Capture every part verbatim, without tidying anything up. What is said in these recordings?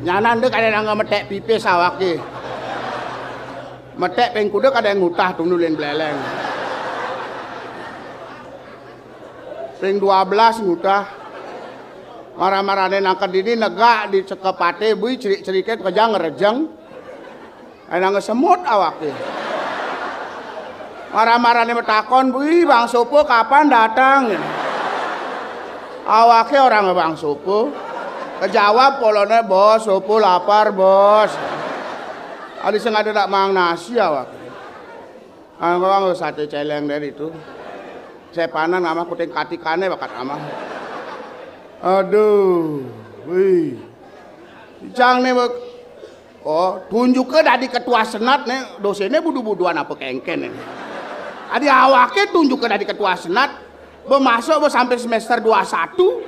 Nyanan deh kadang nggak metek pipis awake. Metek ping kuda kadang ngutah tunu lén bleleng. Ping dua belas ngutah. Marah-marahne nangked dini negak di cekepate bui cerik-ceriket kejang ngerejeng. Enang semut awake. Marah-marahne metakon, "Bui, Bang Sopo kapan datang?" Awake orang Bang Sopo. Kejawab polone, "Bos, Sopo lapar, Bos." Ali sing ada dak mang nasi awake. Angkang sate celeng dari itu. Sepanan sama kuting katikane bakat ama. Aduh, wih. Jang ne bek. Oh, tunjuke dadi ketua senat ne, dosene budu-buduan apa kengken ne. Adi awake tunjuke dadi ketua senat, be masuk be sampai semester dua satu.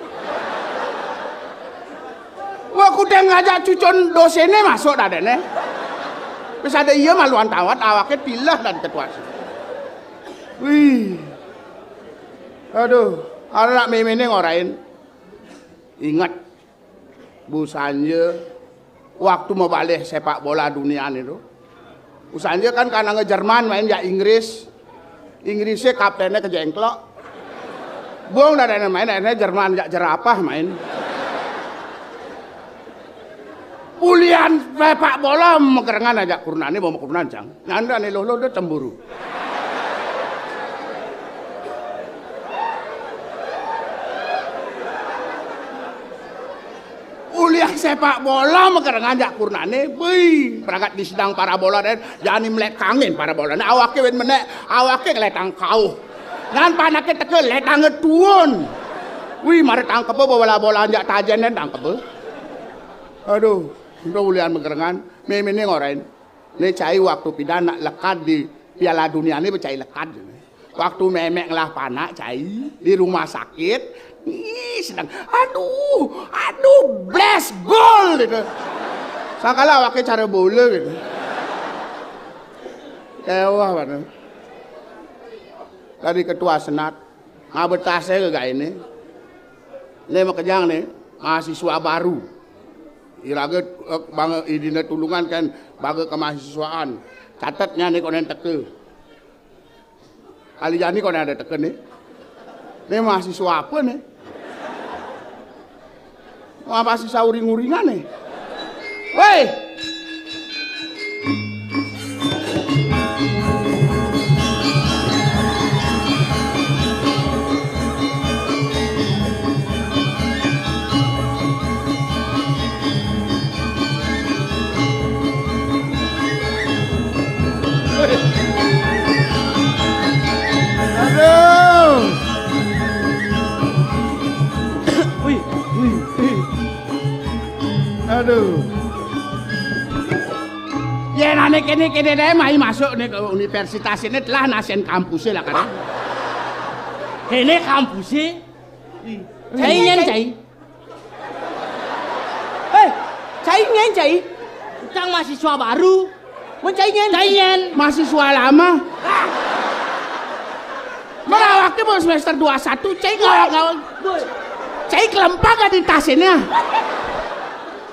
Wah, kuda ngajak cucon dosene masuk dadene. Wis ada iya maluan tawat awake pilah dan ketua. Wih. Aduh, ada nak memene ngorain. Ingat, Bu Sanje, waktu mau balik sepak bola dunia itu. Bu Sanje kan karena nge Jerman main ya Inggris. Inggrisnya kaptennya kejengklok. Bung dan main akhirnya Jerman ya jerapah main. Ulian sepak bola megerengan aja kurunane mau kurunane, Cang. Nyanda nih lo lo dia cemburu. Ulian sepak bola megerengan jak kurunane, beuh, berangkat di sidang parabola dan jani melek kangin parabola. Nah, awake wen menek, awake keletang kauh. Ngan panake teke letange tuun. Wih, mare tangkebe bola-bola jak tajen dan tangkebe. Aduh, udah ulian megerengan, memene ngorain. Nih cai waktu pidan nak lekad di Piala Dunia nih becai lekad. Waktu memek ngelah panak cai di rumah sakit, ih, sedang, aduh, aduh, bless gol gitu. Sangkala awake cara bola gitu. Kewah banget. Tadi ketua senat, ngabetase ke gaene. Nih makejang nih, mahasiswa baru. Irage, eh, bang idine tulungan kan bage kemahasiswaan. Catetnya nih konen teke. Kali jani konen ada teke nih. Nih mahasiswa apa nih? Wah, mahasiswa uring-uringan nih. Woi. Aduh. Wih, wih, wih. Aduh. Yen ane kene-kene dae mai masuk nih ke universitas ini telah nasen kampusnya lah kan. Kene kampusnya. Cai nyen cai. Eh, cai nyen cai. Utang mahasiswa baru. Mun cai nyen. Cai nyen. Mahasiswa lama. Merawaknya mau semester dua satu, cai ngawang-ngawang. Cai kelempang gak di tasinnya.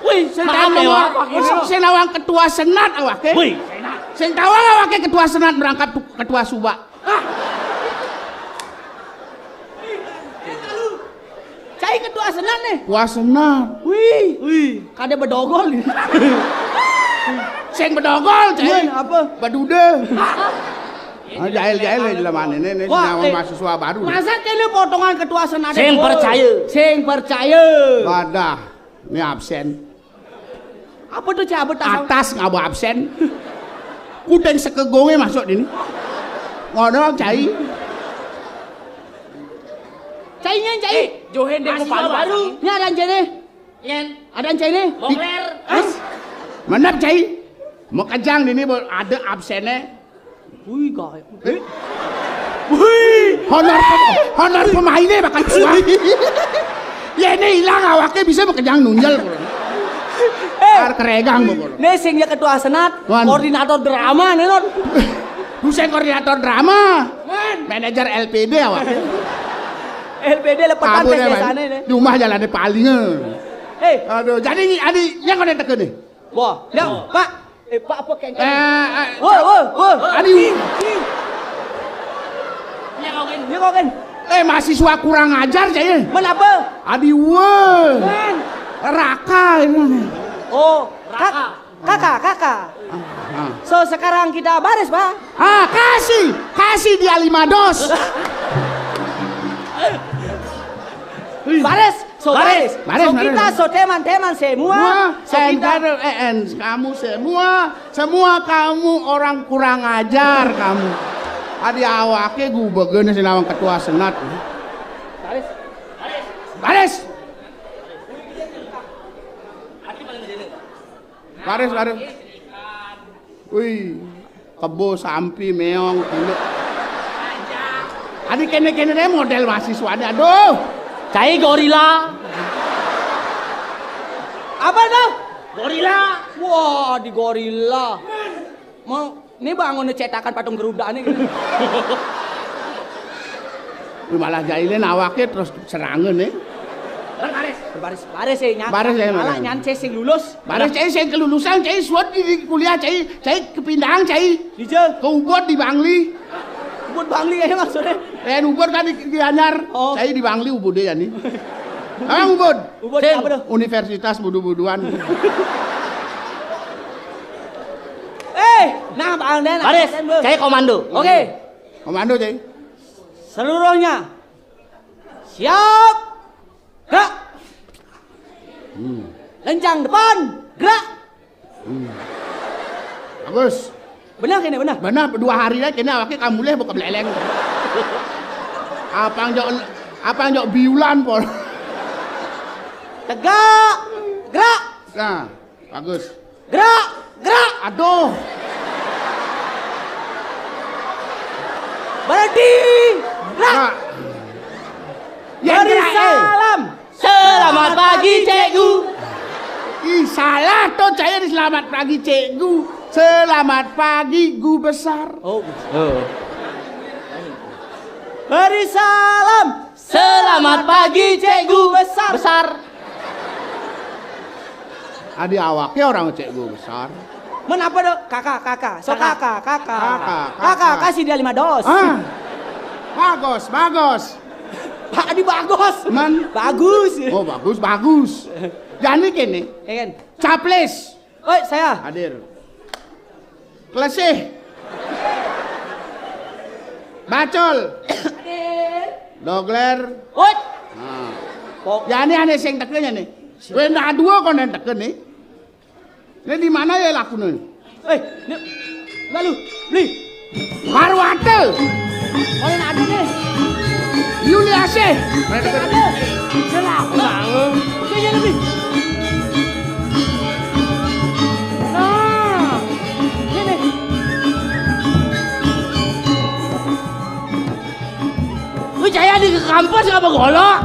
Wih, sing tawang, sing nawang ketua senat awake. Wih, sing tawang awake ketua senat merangkap tu-, ketua suba. Cai ketua senat nih. Ketua senat. Wih, wih, kada bedogol nih. Sing bedogol, cai. Iya, apa? Bedude. Ah, jahil-jahil ya jelema ini, ini. Wah, nyawang eh, mahasiswa baru. Masa kene potongan ketua senat? Sing percaya. Sing percaya. Wadah, ini absen. Apa tuh, Cak? Apa tak salah? Atas ngaba absen. Kudeng sekegonge masuk ini. Ngono, cai. Cai nyen, cai. Eh, johen deh, mahasiswa baru. Ini ada cai nih. Nyen. Ada cai nih. Mokler. Hah? Menep, cai. Mau kejang ini ada absennya. Wih, gaya. Eh? Wih, honor pem-, honor pemainnya bakal keluar. Ya ini hilang awaknya bisa makejang nunjel. Eh, ar keregang pokoknya. Nih sing ya ketua senat, wan, koordinator drama nih non. Bukan koordinator drama. Wan. Manajer L P D awaknya. L P D lepetan biasanya nih. Di rumah jalannya paling. Aduh, jadi adi, nyén kok nenteke nih? Wah, ya, Pak. Eh, Pak apa kengkeng? Eh, eh, Wah, wah, wah. Adi. Nyén kok kén? Eh, mahasiswa kurang ajar, cai. Menapa? Adi, wah. Kan. Raka ini. Oh, Raka. Kakak, kakak. Ah. So, sekarang kita baris, Pak. Ah, kasih, kasih dia lima dos. Baris, so baris. Baris, so baris. Kita, so teman-teman semua. Semua, so and kita kader, eh, and kamu semua, semua kamu orang kurang ajar kamu. Adi awake gubegen sing nawang ketua senat. Baris. Baris. Baris, baris. Wih, kebo sampi meong kulit. Adi kene-kene deh model mahasiswa adi. Aduh. Cai gorila. Apa tuh? Gorila. Wah, di gorila. Mau ini bangun cetakan patung geruda nih gitu. Wih, malah jailin awake terus serangan nih. Baris, baris, baris ya, nyan. Baris ya, malah malah. Nyan cai sing lulus. Baris cai sing kelulusan, cai suat di, di kuliah, cai, cai kepindahan, cai. Dija. Ke Ubud di Bangli. Ubud Bangli ya maksudnya. Eh, Ubud kan di, di Anyar. Oh. Cai di Bangli Ubud ya nih. Ah, Ubud. Ubud sing apa tuh? Universitas Budu-Buduan. Eh, nah, Pak Alden, baris, Alden, Bu. Cai komando. Oke. Komando, cai. Seluruhnya. Siap. Gerak. Hmm. Lencang depan. Gerak. Hmm. Bagus. Benar kene, benar. Benar, dua hari lagi kene awake kamulih buka beleleng. Apang jok, apang jok biulan pol. Tegak. Gerak. Nah, bagus. Gerak, gerak. Aduh. Berhenti. Gerak. Nah. Yang beri gerak, eh. Salam. Selamat pagi, cikgu. Ih, salah tuh, cai di selamat pagi, cikgu. Selamat pagi, gu besar. Oh. Oh. Beri salam. Selamat pagi, cikgu. Besar. Besar. Adi awake orang cikgu besar. Menapa dok? Kakak, kakak. So kakak, kakak. Kakak, kakak. Kakak, kakak, kasih dia lima dos. Ah. Bagus, bagus. Pak Adi bagus. Man. Bagus. Oh, bagus, bagus. Jani kene. Ya kan? Caplis. Oi, saya. Hadir. Klesih. Bacol. Hadir. Dogler. Oi. Nah. Kok? Jani ane sing teke nih. Wéh, ndak dua kok nenteke nih. Ini di mana ya lakune? Eh, ini lalu beli. Marwate. Mana ada nih? Yuli Asih. Mana ada? Jelas. Ini lebih. Nah, ini. Lu cai di kampus apa golok?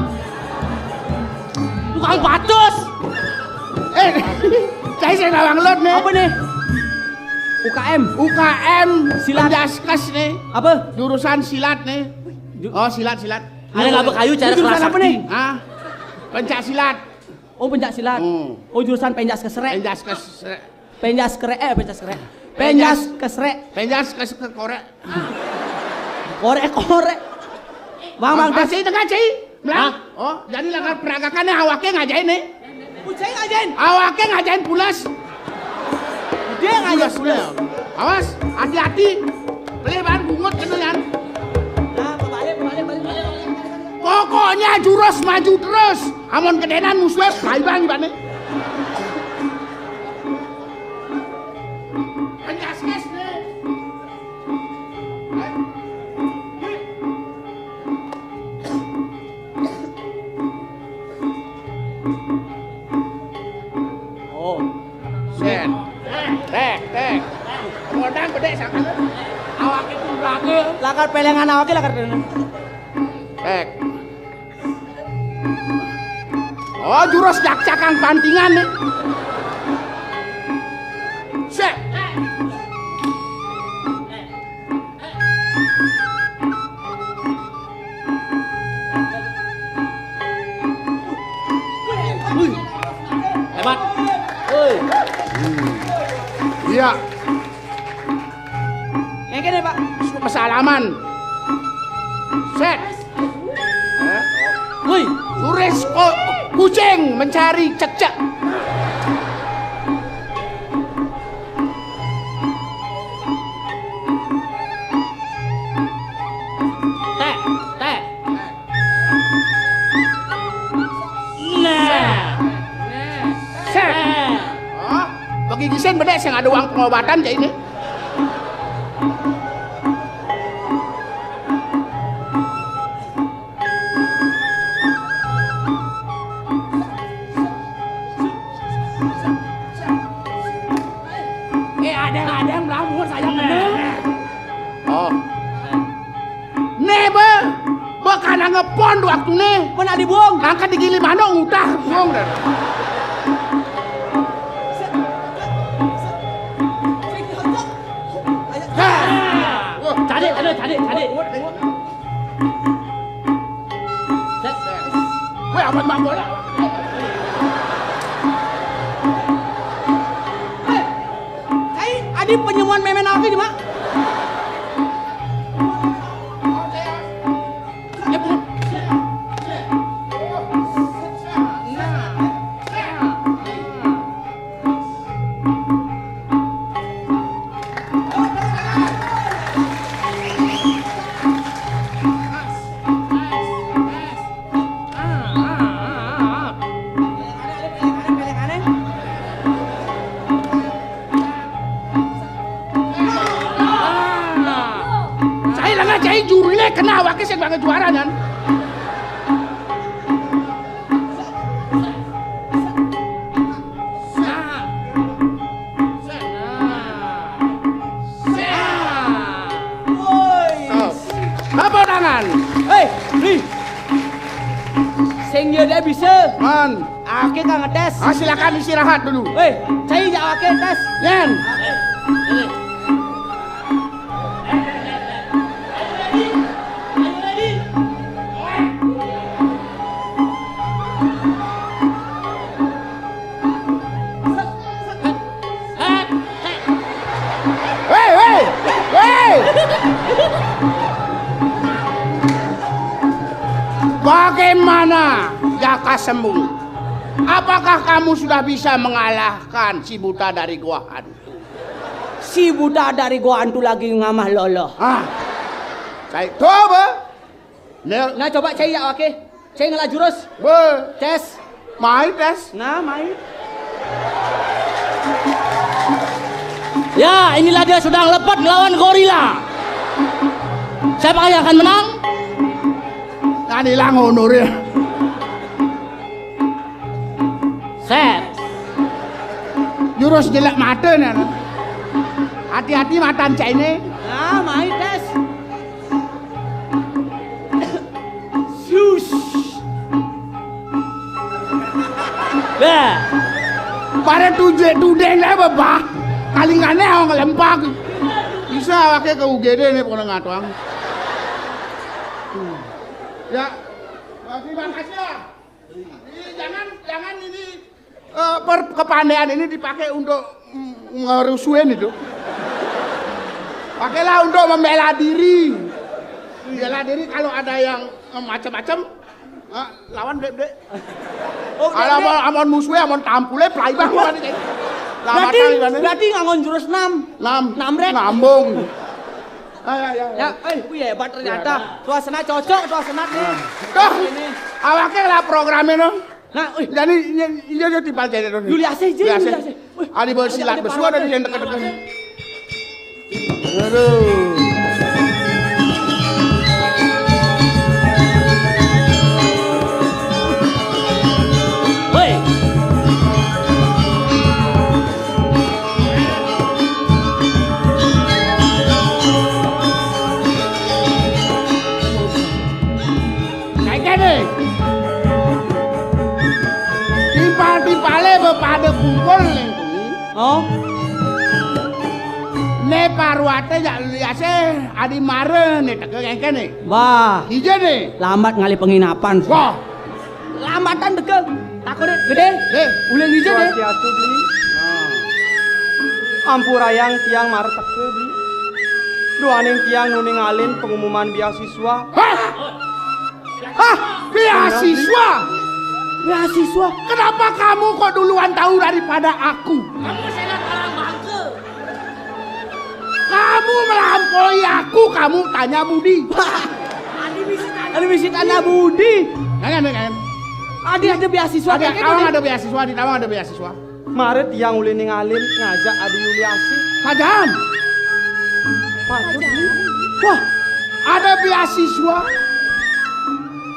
Tukang patus. Eh, cai saya nawang lot nih. Apa nih? U K M. U K M silat. Penjaskes nih. Apa? Jurusan silat nih. Ju- Oh, silat, silat. Ada nggak kayu cara jurusan kelas apa sakti nih? Hah? Pencak silat. Oh, pencak silat. Hmm. Oh, jurusan penjas keserek. Penjas keserek. Penjas kerek, eh, penjas kerek. Penjas keserek. Penjas kes ke korek. Korek, korek. Bang, bang, ah, cai tengah, cai. Melang. Hah? Oh, jadi langkar peragakan nih awake ngajain nih. Ucai ngajain. Awake ngajain pulas. Dia ngajain pulas. Awas, hati-hati. Pelih bahan bungut kena yan. Nah, balik, balik, balik, balik. Pokoknya jurus maju terus. Amun kedenan musuhnya, bye bang ibane. Penjaskes nih. Oh. Sen. Tek, tek. Modang gede sangat. Awak itu belaga. Lakar pelengan awake lakar. Tek. Oh, jurus jakcakan pantingan nih. Set. Wih. Iya. Yang kene, Pak. Pesalaman. Set. Woi, turis kok kucing mencari cekcek. Tek, tek. Nah. Set. Hah? Bagi gisen bedek sing ada uang pengobatan kayak ini. Eh, ada, ada yang melamun, saya bener. Oh. Nih, Bang. Bang, kana ngepon waktu nih. Mana di Bung? Angkat di gili manuk, udah, Bung. Nah. Wah, cari, cari, cari, cari. Weh, amat mak bola. Cai, adi penyemuan memen apa di mak? Cai lengah, cai jurune kena awake sing banget juara, Nan. Apa tangan? Hei, Bli. Sing ya dia bisa. Man. Ake kang ngetes. Ah, silakan istirahat dulu. Hei, cai jak ake tes. Yen. Hei, hei, hei. Bagaimana, Jaka Sembung? Apakah kamu sudah bisa mengalahkan si buta dari Goa Hantu? Si buta dari Goa Hantu lagi ngamah loloh. Ah. Cai, coba. Nah, coba cai ya, oke. Cai ngelah jurus. Be. Tes. Mai tes. Nah, mai. Ya, inilah dia sudah lepet ngelawan gorila. Siapa yang akan menang? Kan hilang honornya. Set. Jurus jelek mata nih. Hati-hati matan cai ini. Nah, mai tes. Sus. Bah. Pada tuje tudeng lah, Bapak. Kalingane awak ngelempak. Bisa awake ke U G D nih, pokoknya ngatuang. Hmm. Ya. Terima kasih ya. Ini jangan, jangan ini, eh, per-, kepandaian ini dipakai untuk, mm, ngerusuhin itu. Pakailah untuk membela diri. Bela diri kalau ada yang, eh, macam-macam, eh, lawan dek-dek. Oh, kalau dek-dek. Amon, amon musuhnya, amon tampule, play bang, gimana, cek? Berarti, berarti ngangon jurus enam. Enam. Enam rek. Ngambung. Ah, ya, ya, ya. Ya, eh, wih, hebat ternyata. Ya, ya. Suasana cocok, suasana nih. Nah. Tuh, ini. Awake lah programnya, no. Nah, wih. Jadi, iya, iya, iya, timpal jadi, no. Yuli asih, Ji, Yuli asih. Yuli asih. Wih, ali bersilat, ada bersuara di yang deket-deket. Aduh. Woi. Kayak gini. Timpal-timpale be pada kumpul ning kuwi. Oh. Ne Parwate jak liase adi mare ne teke kengkene. Wah. Ije ne. Lambat ngalih penginapan. Wah. Lambatan degel. Takone gede. Eh. Ulih ngije deh. Hati-hati, Bli. Nah. Ampurayang tiang maret teka, Beli. Duaning tiang nu ningalin pengumuman beasiswa. Hah? Hah? Beasiswa? Beasiswa? Kenapa kamu kok duluan tahu daripada aku? Kamu sangat orang bangke. Kamu melampaui aku, kamu tanya budi. Adi bisi tanya. Adi bisi tanya budi. Jangan, jangan. Adi ada beasiswa. Ada, kayak gitu, Nawang nih. Ada beasiswa, di Nawang ada beasiswa. Maret tiang uli ningalin ngajak Adi Yuliasih. Hajam. Patut. Wah, ada beasiswa.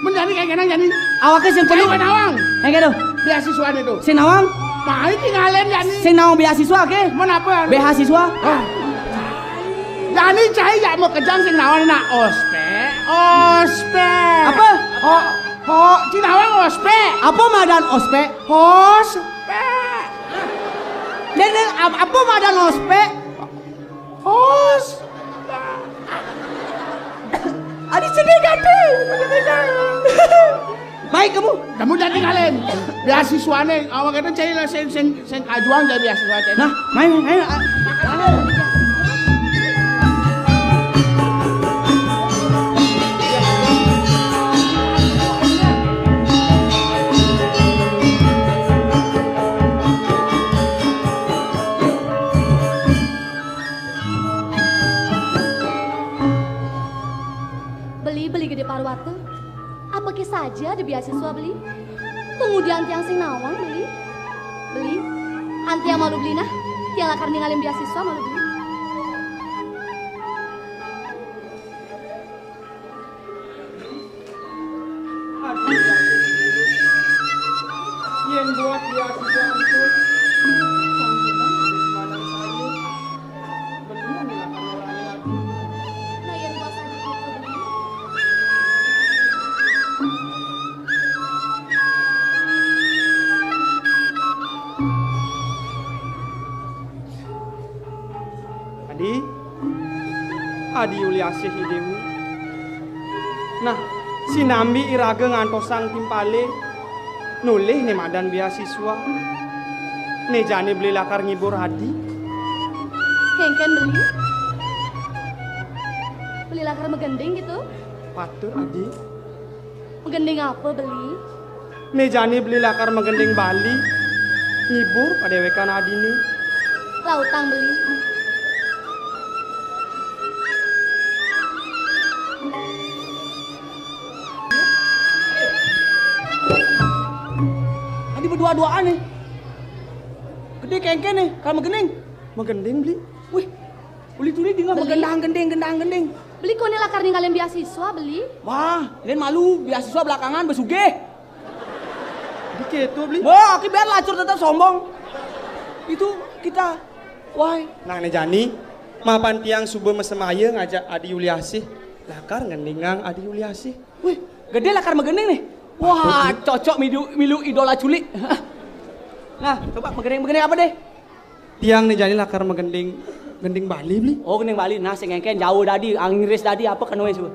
Menjadi kayak gini, jadi. Awaknya sing perlu. Kayak Nawang. Kayak gitu. Beasiswa itu. Sing Nawang. Mai tinggalin, jadi. Sing Nawang beasiswa, oke? Menapa? Beasiswa. Hah. Jadi cai ya mau kejang sing Nawang nak ospek. Ospek. Apa? Ho, ho, sing Nawang ospek. Apa madan ospek? Hospek. Dan, dan ap-, apa madan ospek? Hospek. Adi sedih gati. Baik kamu. Kamu jangan tinggalin. Beasiswane, awak itu cai lah sing, sing, sing kajuang jadi beasiswa cai. Nah, main, main, main. Beli, Beli Gede Parwata. Apa ke saja ada beasiswa, Beli? Kemudian tiang sing Nawang, Beli. Beli, antiang malu Beli nah. Tiang lakar ningalin beasiswa malu Beli. Aduh, yén buat beasiswa itu, sampunang habis manang saya. Bener nih, lakar orangnya. Nah, yén buat saja gitu, Beli. Adi, Adi Yuliasih I Déwa. Nah, sinambi iraga ngantosang timpalé, nolih né madan beasiswa. Né jani Beli lakar ngibur Adi. Kénkén Beli? Beli lakar magending gitu? Patut, Adi. Magending apa, Beli? Né jani Beli lakar magending bali, ngibur padéwékan adiné. Lautang, Beli. Adi berdua-duaan nih. Gedé kénkén nih, kalau magending. Magending, Beli. Wih, uli tuli dingeh. Beli. Magendang gending, gendang gending. Beli, koné lakar ningalin beasiswa, Beli. Wah, lain malu, beasiswa belakangan, besugih. Dikit tuh, Beli. Wah, aki biar lacur tetap sombong. Itu kita, wah. Nah, né jani, mapan tiang suba masemaya ngajak Adi Yuliasih lakar ngendingang Adi Yuliasih. Wih, gedé lakar magending nih. Wah, cocok milu, milu idola culik. Nah, coba magending, magending apa deh? Tiang né jani lakar magending, gending Bali, Beli. Oh, gending Bali. Nah, sing kénkén jauh dadi, Inggris dadi, apa kenoé suba?